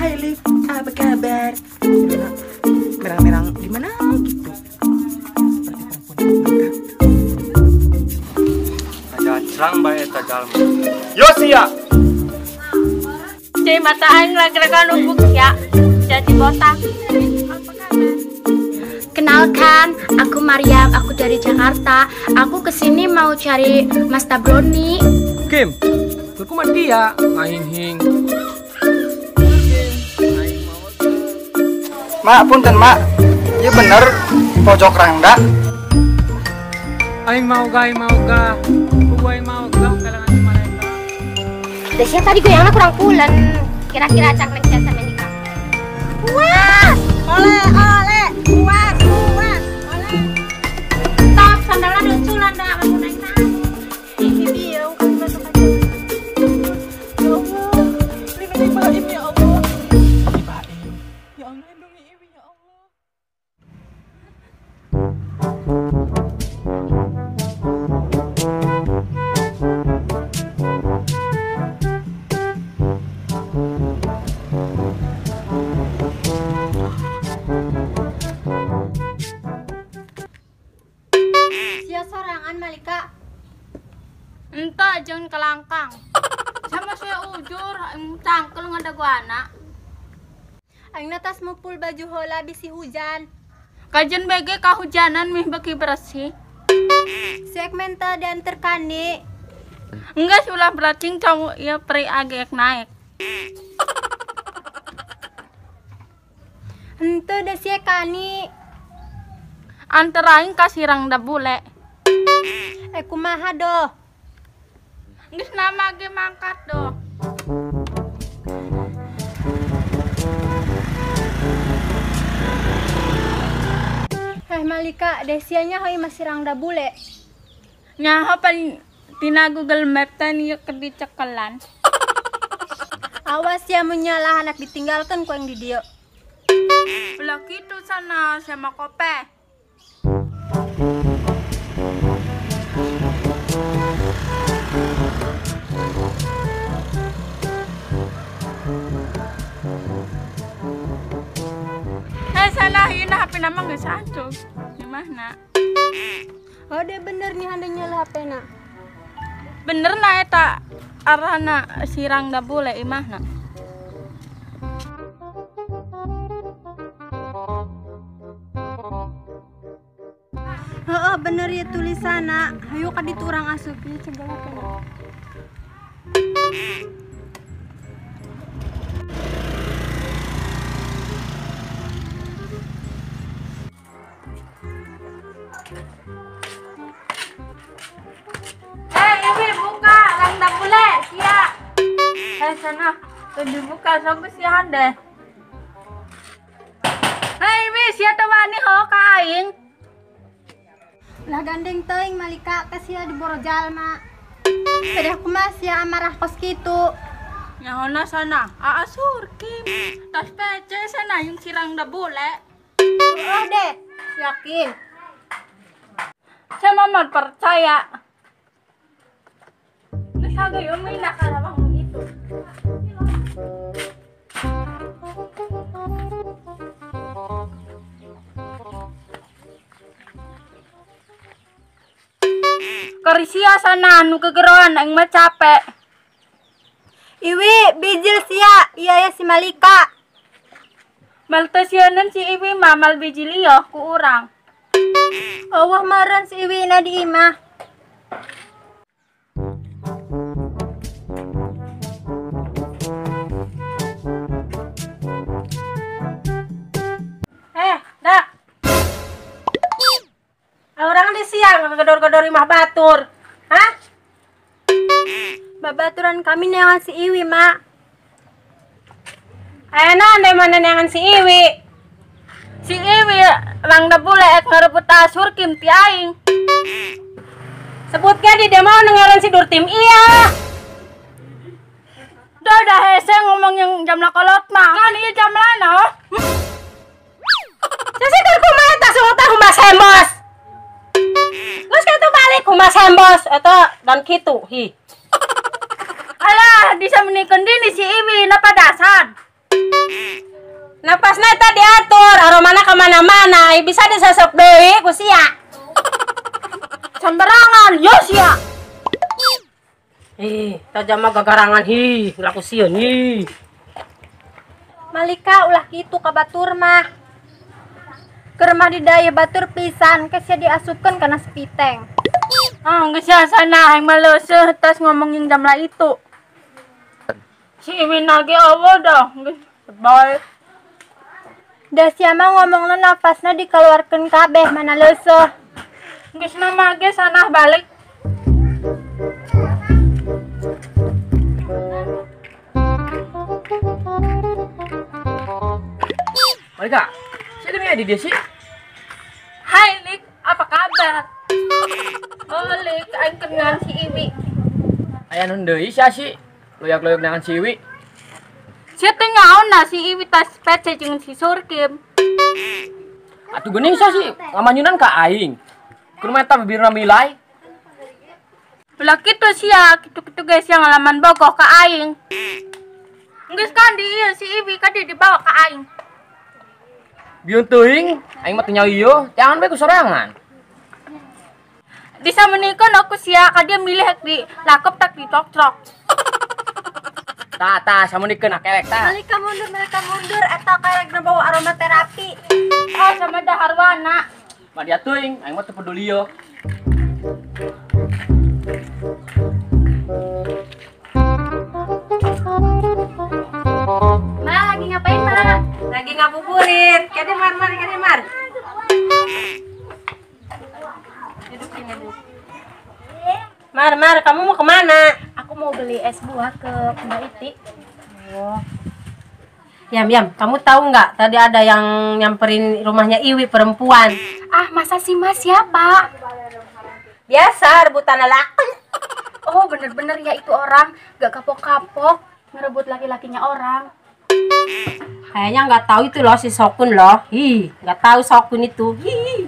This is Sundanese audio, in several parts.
Hai Liv, apa kabar? Merang-merang gimana gitu? Seperti perempuan. Kajacrang bae eta jalma. Yosia. Cai mata aing lagi-lagi nubuk ya. Jadi botak. Apa kabar? Kenalkan, aku Mariam, aku dari Jakarta. Aku kesini mau cari Mas Tabroni. Kim, aku mah dia aing hing. Mak, punten mak. Iya bener, pojok rangda. Aing mau ga, aing mau ga. Aing mau ga kalangan mereka. Desya tadi goyangnya kurang pulen. Kira-kira cangkleng jasa menikah. Puas! Oleh, oleh, puas, puas, oleh. Stop, sandalnya lucu lah, ndak kamu naik naik. Ini dia, bukan masuk aja. Ya Allah, lindungi Baim ya Allah. Baim, ya Allah lindungi Iwi ya Allah. Sorangan Malika. Entah jangan kelangkang. Sama saya ujur cangkel ngada gua anak. Aing tas mupul baju hola bisi hujan. Kajian bege kahujanan mih beki bersih. Segmen dan terkani. Enggak sulah beracing kamu ya peri agek naik. Ente desia kani. Antara aing kasirang da bule. Kumaha doh. Geus nama ge mangkat doh. Malika, desianya hoi masih rangda bule. Nyaho pan tina Google Map teh ieu keur dicekelan. Awas ya menyalah anak ditinggalkan ku yang di dieu. Belah kitu sana sama kope. Salah ini HP nama nggak satu. Gimana? Oh, deh bener nih handa nyala HP na. Bener lah eta arahna sirang da bule imahna. Heeh, bener ya tulisanna. Hayu ka ditu urang asup ieu coba HP na. Sana tuh dibuka sok sihan deh. Hei wis sia teh wani ho ka aing. Lah gandeng teuing Malika ka sia diboro jalma. Pedah kumaha sia amarah kos kitu. Nyahona sana, aa surkim. Tas pece sana yang sirang da bule. Oh deh, yakin. Saya mah percaya. Geus haga umi nak kalawang itu. Karisia sana anu kegeroan aing mah capek. Iwi bijil sia, iya ya si Malika. Mal teu sieuneun si Iwi mah mal bijil ieu ku urang. Eueuh meureun si Iwi na di imah. Dak. Orang di siang ngegedor-gedor imah batur. Hah? Babaturan kami neangan si Iwi, Mak. Ayeuna ande mana neangan si Iwi? Si Iwi rangda bule ek ngarebut asur kim ti aing. Sebutnya di dia mau nengaran si Durtim iya. Dah dah hese ngomong yang jam kolot mah. Kan ieu jam lana oh. Sisi keur kumaha tah sungut tah humas hembos. Geus kitu balik humas hembos eta dan kitu hi. Alah, bisa menikeun dini si Iwi napa dasan. Napasna eta diatur, aromana ka mana-mana, bisa disesep deui ku sia. Sembarangan, yo sia. Ih, tajama gagarangan hi, laku sieun hi. Malika ulah kitu ka batur mah. Keur mah didaya batur pisan, ke sia diasupkeun kana sepiteng. Ah, geus sana aing mah leuseuh tas ngomongin jamla itu. Si Iwin lagi eueuh dah, geus bye. Da sia mah ngomongna nafasna dikeluarkeun kabeh mana leuseuh. Geus nama ge sana balik. Malika, si demi di dia sih. Hai Lik, apa kabar? Oh Lik, aing kenal si Iwi. Aya nun deui sia si, loyak-loyak dengan si Iwi. Sia teh nyaon na si Iwi tas PC jeung si Surkim. Atuh geuning sia si, ngamanyunan ka aing. Kumaha eta bibirna milai? Ulah kitu sia, kitu-kitu guys yang ngalaman bogoh ka aing. Geus kan di ieu si Iwi ka dibawa ka aing. Biun teuing, aing mah teu nyaho ieu, jangan bae ku sorangan. Bisa menikah aku sia, ka dia milih di lakep tak dicocok. Tah tah samunikeun akelek tah. Malika mundur eta kayak bawa aromaterapi. Oh sama daharwana. Mah dia teuing, aing mah teu peduli ieu. Ma lagi ngapain, Ma? Lagi ngabuburit. Kade mar mar kade mar. Duduk sini, Bu. Mar mar, kamu mau kemana? Aku mau beli es buah ke Mbak Iti. Oh. Yam yam, kamu tahu nggak tadi ada yang nyamperin rumahnya Iwi perempuan? Ah, masa sih Mas, siapa? Biasa rebutan lelaki. Oh, bener-bener ya itu orang gak kapok-kapok ngerebut laki-lakinya orang. Kayaknya nggak tahu itu loh si Sokun loh. Hi, nggak tahu Sokun itu. Hi.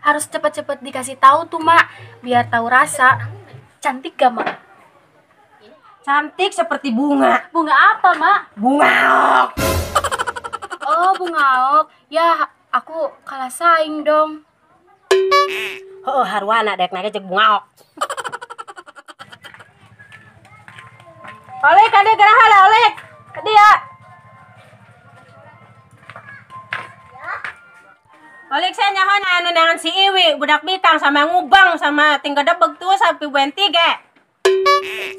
Harus cepet-cepet dikasih tahu tuh, Mak, biar tahu rasa. Cantik gak, Mak? Cantik seperti bunga. Bunga apa, Mak? Bunga ok. Oh, bunga ok. Ya, aku kalah saing dong. Oh, harwana dek naik cek bunga ok. Oleh, kade geraha lah, oleh. Kade ya. Oleh saya nyaho anu nangan si Iwi, budak bikang sama ngubang sama tinggal debeg tuh sampai buenti ge.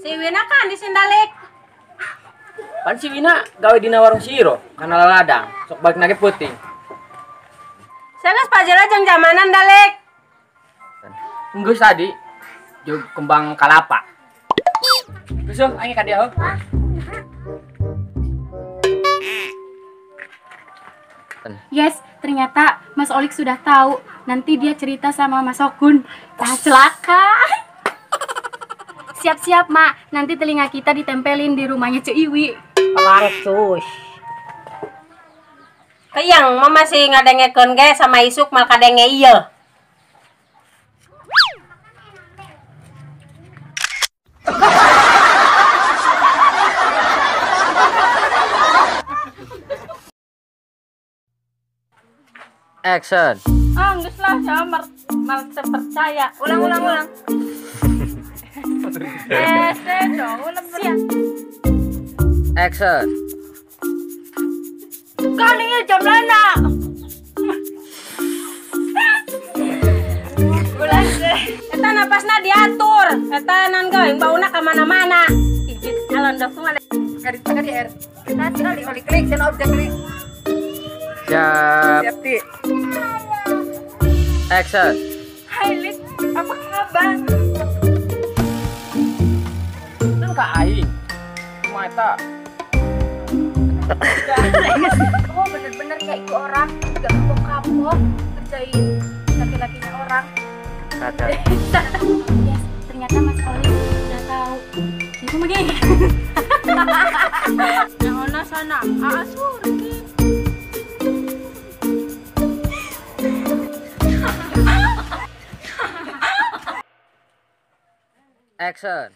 Si Wina kan di sindalik. Pan si Wina gawe dina warung si Iro, kana laladang, sok balik nage peuting. Saya geus pajera jeung jamanan dalik. Enggeus tadi jeung kembang kalapa. Geus euy, aing ka dieu heuh. Yes, ternyata Mas Olik sudah tahu. Nanti dia cerita sama Mas Okun. Nah, celaka. Siap-siap, Mak. Nanti telinga kita ditempelin di rumahnya Ceu Iwi. Pelangcus. Kayang, Mama masih ngadengekeun ge sama isuk mal kadenge ieu. Action. Ah, geus lah, saya mal terpercaya. Ulang, ulang, ulang. Action. Kalinya jam lana. Eta napasna diatur. Eta nan geuing bauna ka mana-mana. Ijit alon dok mah. Kadi kadi er. Nasi oli oli klik sen objek klik. Siap. Siap ti. Action. Hai Lik, apa kabar? Kan ka aing. Kumaha eta? Oh, bener-bener ya itu orang gak kapok-kapok ngerjain laki-lakinya orang. Kata. Yes, ternyata Mas Oli udah tahu. Itu begini. Nah, sana. Ah, surki. Action.